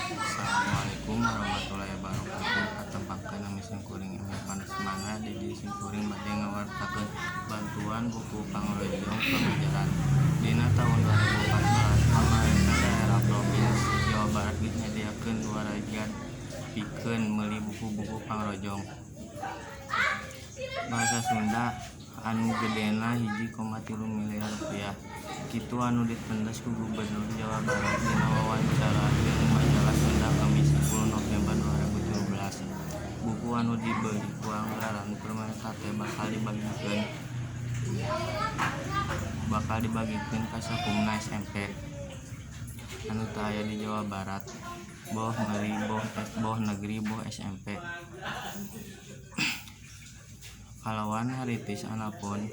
Assalamualaikum warahmatullahi wabarakatuh. Katepangkeun, nami simkuring Emil Pandasmana. Di dieu simkuring bade ngawartakeun bantuan buku pangrojong pangajaran. Dina taun 2014, pamarentah daerah Propinsi Jawa Barat geus nyadiakeun duarajad pikeun meuli buku-buku pangrojong Bahasa Sunda anu gedena 1,3 miliar rupiah. Kitu anu ditendes ku Gubernur Jawa Barat dina wawancara jeung Majalah Sunda, Kemis 10 November 2017. Buku anu dibeli ku anggaran pemerintah teh bakal dibagikeun ka sakumna SMP anu aya di Jawa Barat, boh negeri boh SMP. Kalawan haritis. Anapun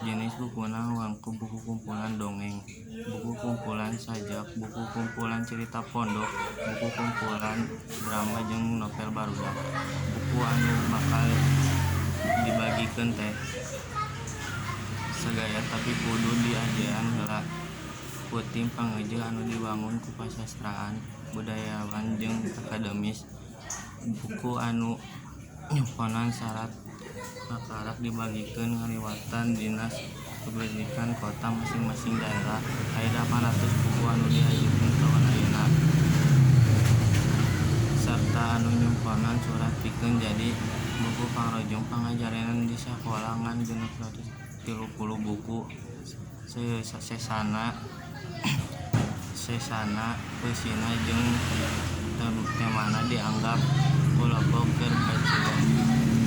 jenis bukuna wangku buku kumpulan dongeng, buku kumpulan sajak, buku kumpulan carita pondok, buku kumpulan drama jeung novel barudak. Buku anu bakal dibagikeun teh sagaya, tapi kudu diajean heula ku tim pangeujeuh anu diwangun ku kasastraan, budayawan jeung akademisi. Buku anu nyumponan sarat kakarak dibagikeun ngaliwatan Dinas Pendidikan kota masing-masing daerah. Aya 800 buku anu diajukeun taun ayeuna sarta anu nyumponan surat pikeun jadi buku pangrojong pangajaran di sakola ngan 630 buku. Sesana eusina jeung temana dianggap ku loba keur baceun.